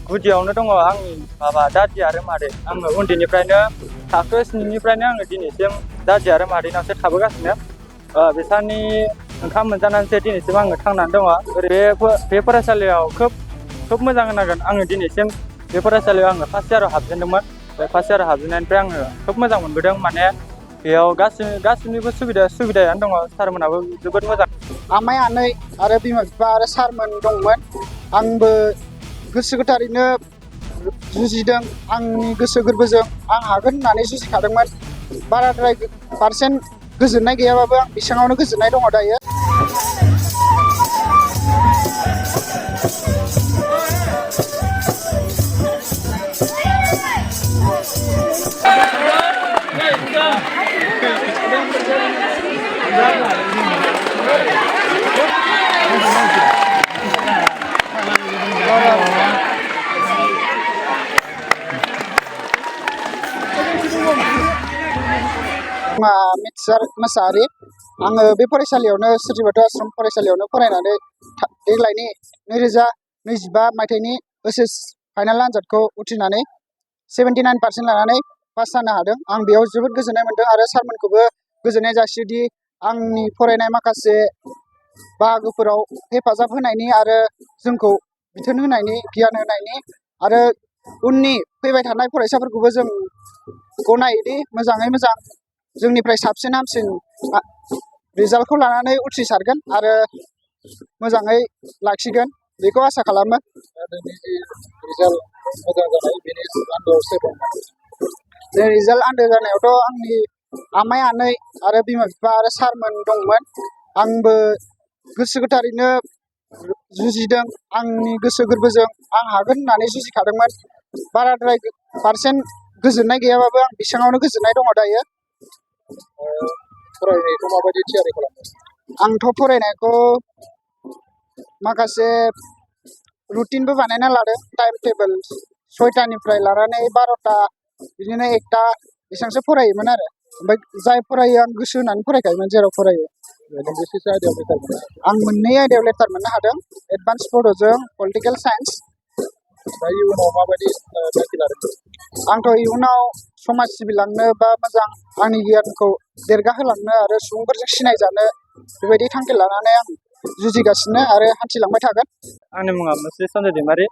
गुदियावनो दङ आंनि दादि आरो मादै। आङो उन्दैनिफ्रायनो थाखो 7निफ्रायनो आङो दिनैसिम दादि आरो मादैनावसो थाबोगासिनो। बिसोरनि ओंखाम मोनजानानैसो दिनैसिम आङो थांनानै दङ। बे फरायसालियाव खोब मोजां होनांगोन। आङो दिनैसिम बे फरायसालियाव आङो फार्स्ट इयाराव हाबजेनदोंमोन। बे फार्स्ट इयाराव हाबजेननायनिफ्राय आङो खोब मोजां मोनबोदों। माने बेयाव गासैनिबो सुबिदायानो दङ। सारमोनाबो जोबोद मोजां। आमाइ आनै आरो बिमा बिफा आरो सारमोन दंमोन। आंबो गोसो गोथारैनो जुजिदों। आंनि गोसो गोरबोजों आं हागोन होननानै जुजिखादोंमोन। बाराद्राय पारसेन्ट गोजोननाय गैयाबाबो आं बेसेबाङावनो गोजोननाय दङ दायो। मिथिसार मोसाहारि। आङो बे फरायसालियावनो श्री बाथौ आश्रम फरायसालियावनो फरायनानै देग्लायनि 2025 मायथाइनि OHS फाइनाल आनजादखौ उथ्रिनानै 79% लानानै पास जानो हादों। आं बेयाव जोबोद गोजोननाय मोनदों आरो सारमोनखौबो गोजोननाय जासियोदि आंनि फरायनाय माखासे बाहागोफोराव हेफाजाब होनायनि आरो जोंखौ बिथोन होनायनि, गियान होनायनि आरो उननि फैबाय थानाय फरायसाफोरखौबो जों गनायोदि मोजाङै मोजां जोंनिफ्राय साबसिन हामसिन रिजाल्टखौ लानानै उथ्रिसारगोन आरो मोजाङै लाखिगोन बेखौ आसा खालामो। बे रिजाल्ट आन्दो जानायावथ' आंनि आमाइ आनै आरो बिमा बिफा आरो सारमोन दंमोन। आंबो गोसो गोथारैनो जुजिदों। आंनि गोसो गोरबोजों आं हागोन होननानै जुजिखादोंमोन। बाराद्राय पारसेन्ट गोजोननाय गैयाबाबो आं बेसेबाङावनो गोजोननाय दङ दायो। फरायनायखौ माबायदि थियारि खालामदों? आंथ' फरायनायखौ माखासे रुटिनबो बानायना लादों। टाइम टेबोल 6टानिफ्राय लानानै 12टा बिदिनो 1टा बेसेबांसो फरायोमोन आरो। ओमफ्राय जाय फरायो आं गोसो होनानै फरायखायोमोन जेराव फरायो। आं मोननै आयदायाव लेटार मोननो हादों। एडभान्स बड'जों पलिटिकेल साइन्स। इयुनाव माबायदि थांखि लादों? आंथ' इयुनाव समाज सिबिलांनो बा मोजां आंनि गियानखौ देरगाहोलांनो आरो सुबुंफोरजों सिनायजानो बेबायदि थांखि लानानै आं जुजिगासिनो आरो हान्थिलांबाय थागोन। आंनि मुङा मुस्रि सन्जय दैमारि।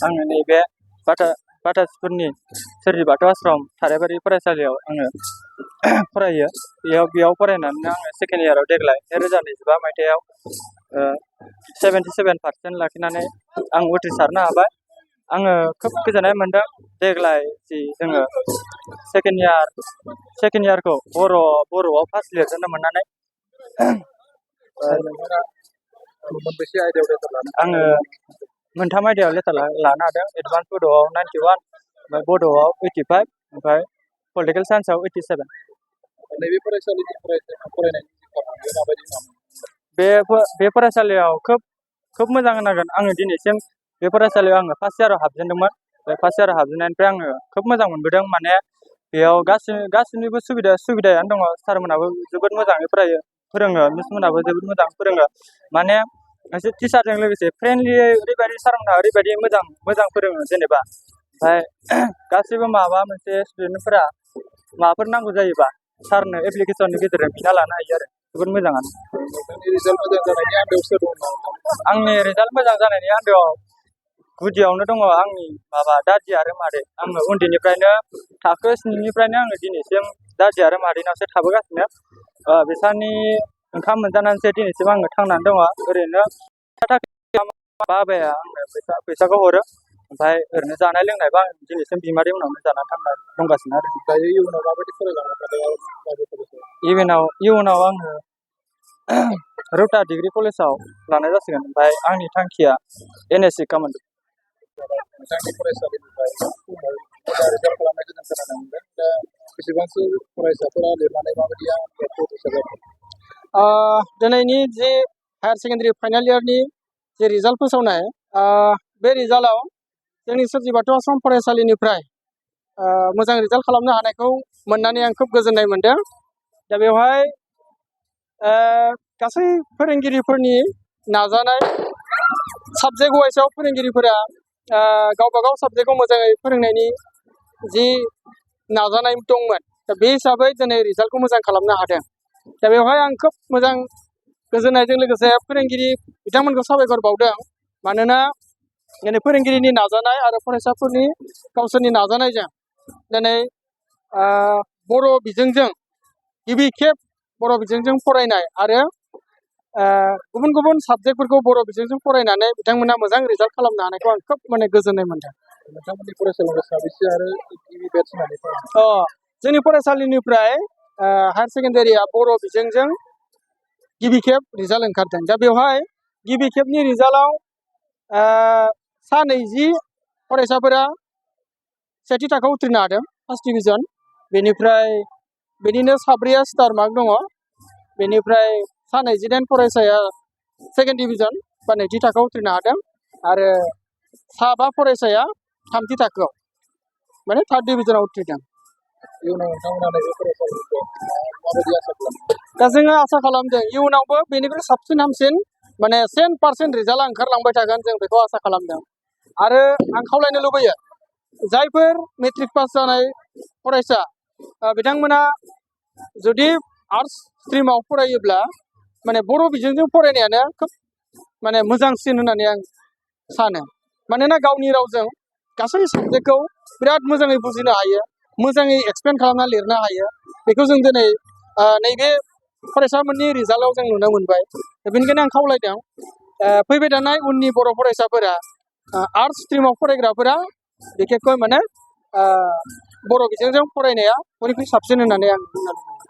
आङो नैबे बाटासिफोरनि श्री बाथौ आश्रम थाराइबारि फरायसालियाव आङो फरायो। बेयाव फरायनानै आङो सेकेन्ड इयाराव देग्लाय 2025 मायथाइयाव 77% लाखिनानै आं उथ्रिसारनो हाबाय। आङो खोब गोजोननाय मोनदों। देग्लाय जि जोङो सेकेन्ड इयारखौ बर'आव फार्स्ट लिरजेननो मोननानै। आङो मोनथाम आयदायाव लेटार लानो हादों। एडभान्स बड'आव 91, ओमफ्राय बड'आव 85, ओमफ्राय पलिटिकेल साइन्सआव 87। नैबे फरायसालिनि बे फरायसालियाव खोब मोजां होनांगोन। आङो दिनैसिम बे फरायसालियाव आङो फार्स्ट इयाराव हाबजेनदोंमोन। बे फार्स्ट इयाराव हाबजेननायनिफ्राय आङो खोब मोजां मोनबोदों। माने बेयाव गासैनिबो सुबिदायानो दङ। सारमोनाबो जोबोद मोजाङै फोरोङो। मिसमोनाबो जोबोद मोजां फोरोङो। माने एसे टिचारजों लोगोसे फ्रेन्डलि ओरैबायदि सारमोनहा ओरैबायदि मोजां फोरोङो जेनेबा। ओमफ्राय गासैबो माबा मोनसे स्टुडेन्टफोरा माबाफोर नांगौ जायोबा सारनो एप्लिकेसननि गेजेरजों बिना लानो हायो आरो जोबोद मोजाङानो। आंनि रिजाल्ट मोजां जानायनि आन्दोआव गुदियावनो दङ आंनि दादि आरो मादै। आङो उन्दैनिफ्रायनो थाखो 7निफ्रायनो आङो दिनैसिम दादि आरो मादैनावसो थाबोगासिनो। बिसोरनि ओंखाम मोनजानानैसो दिनैसिम आङो थांनानै दङ। ओरैनो बाबाया आंनो फैसाखौ हरो। ओमफ्राय ओरैनो जानाय लोंनायबा आं दिनैसिम बिमादै उनावनो जानानै थांनानै दंगासिनो आरो। दायो इयुनाव माबायदि फरायलांनो सानदों? इयुनाव आङो रौता डिग्री कलेजाव लानाय जासिगोन। ओमफ्राय आंनि थांखिया NSC कामान्ड'। नोंथांनि फरायसालिनिफ्राय रिजाल्ट खालामनायखौ जों खोनानो मोनदों। दा बेसेबांसो फरायसाफोरा लिरनानै माबायदि उथ्रिसार जादों? दिनैनि जि हायार सेकेन्डारि फाइनाल इयारनि जे रिजाल्ट फोसावनाय, बे रिजाल्टआव जोंनि श्री बाथौ आश्रम फरायसालिनिफ्राय मोजां रिजाल्ट खालामनो हानायखौ मोननानै आं खोब गोजोननाय मोनदों। दा बेवहाय गासै फोरोंगिरिफोरनि नाजानाय, साबजेक्ट वाइसआव फोरोंगिरिफोरा गावबा गाव साबजेक्टखौ मोजाङै फोरोंनायनि जि नाजानाय दंमोन दा बे हिसाबै दिनै रिजाल्टखौ मोजां खालामनो हादों दा बेवहाय आं खोब मोजां गोजोननायजों लोगोसे फोरोंगिरि बिथांमोनखौ साबायखर बावदों मानोना दिनै फोरोंगिरिनि नाजानाय आरो फरायसाफोरनि गावसोरनि नाजानायजों दिनै बर' बिजोंजों गिबि खेब बर' बिजोंजों फरायनाय आरो गुबुन गुबुन साबजेक्टफोरखौ बर' बिजोंजों फरायनानै बिथांमोना मोजां रिजाल्ट खालामनो हानायखौ आं खोब माने गोजोननाय मोनदों। नोंथांमोननि फरायसालियाव साबेसे आरो गिबि बेटस होननानै फोरोङो? जोंनि फरायसालिनिफ्राय हायार सेकेन्डारिया बर' बिजोंजों गिबि खेब रिजाल्ट ओंखारदों दा बेवहाय गिबि खेबनि रिजाल्टआव 20 फरायसाफोरा सेथि थाखोआव उथ्रिनो हादों फार्स्ट डिभिजन बेनिफ्राय बिदिनो 4 स्टार मार्क दङ बेनिफ्राय 29 फरायसाया सेकेन्ड डिभिजन बा नैथि थाखोआव उथ्रिनो हादों आरो 5 फरायसाया थामथि थाखोआव माने थार्ड डिभिजनाव उथ्रिदों। इयुनाव नोंथांमोना नैबे फरायसालिखौ माबायदि आसा खालामो? दा जोङो आसा खालामदों इयुनावबो बेनिख्रुइ साबसिन हामसिन माने 100% रिजाल्टआ ओंखारलांबाय थागोन जों बेखौ आसा खालामदों आरो आं खावलायनो लुबैयो जायफोर मेट्रिक पास जानाय फरायसा बिथांमोना जुदि आर्ट्स स्ट्रिमाव फरायोब्ला माने बर' बिजोंजों फरायनायानो खोब माने मोजांसिन होननानै आं सानो मानोना गावनि रावजों गासै साबजेक्टखौ बिराद मोजाङै बुजिनो हायो मोजाङै एक्सप्लेन खालामना लिरनो हायो बेखौ जों दिनै नैबे फरायसाफोरनि रिजाल्टआव जों नुनो मोनबाय बेनिखायनो आं खावलायदों फैबाय थानाय उननि बर' फरायसाफोरा आर्ट्स स्ट्रिमाव फरायग्राफोरा बिखेखকৈ माने बर' बिजोंजों फरायनाया बयनिख्रुइ साबसिन होननानै आं बुंनो लुबैयो।